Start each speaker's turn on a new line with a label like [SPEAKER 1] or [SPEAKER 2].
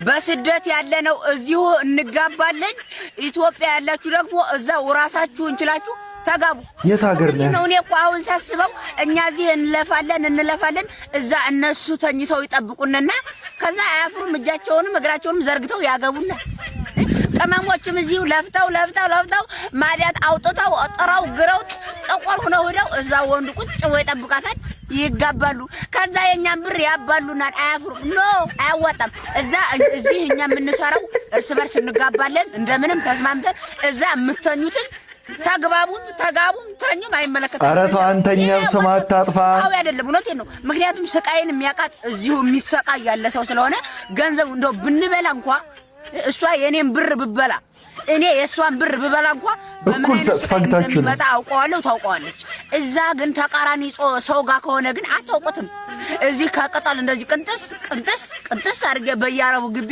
[SPEAKER 1] በስደት ያለነው እዚሁ እንጋባለን። ኢትዮጵያ ያላችሁ ደግሞ እዛው ራሳችሁ እንችላችሁ ተጋቡ።
[SPEAKER 2] የት ሀገር ነህ?
[SPEAKER 1] ነው። እኔ እኮ አሁን ሳስበው እኛ እዚህ እንለፋለን እንለፋለን፣ እዛ እነሱ ተኝተው ይጠብቁንና ከዛ አያፍሩም። እጃቸውንም እግራቸውንም ዘርግተው ያገቡናል። ቅመሞችም እዚሁ ለፍተው ለፍተው ለፍተው ማዲያት አውጥተው ጥረው ግረው ጥቁር ሁነው ሂደው እዛ ወንዱ ቁጭ ብሎ ይጠብቃታል። ይጋባሉ። ከዛ የእኛን ብር ያባሉናል። አያፍሩም። No፣ አያዋጣም። እዛ እዚህ እኛ የምንሰራው እርስ በርስ እንጋባለን እንደምንም ተስማምተን፣ እዛ የምተኙትን ተግባቡም ተጋቡም ተኙም አይመለከትም።
[SPEAKER 2] ኧረ ተው አንተኛም ስም አታጥፋ።
[SPEAKER 1] አዎ አይደለም፣ እውነቴን ነው። ምክንያቱም ስቃይን የሚያውቃት እዚሁ የሚሰቃይ ያለ ሰው ስለሆነ ገንዘቡ እንደው ብንበላ እንኳ፣ እሷ የኔን ብር ብበላ እኔ የእሷን ብር ብበላ እንኳ በምን
[SPEAKER 2] እኩል
[SPEAKER 1] አይነት ስቃይ
[SPEAKER 2] ፈግታችሁ ነው።
[SPEAKER 1] እንደሚመጣ አውቀዋለሁ፣ ታውቀዋለች። እዛ ግን ተቃራኒ ሰው ጋር ከሆነ ግን አታውቁትም። እዚህ ከቅጠል እንደዚህ ቅንጥስ ቅንጥስ ቅንጥስ አድርጌ በየአረቡ ግቢ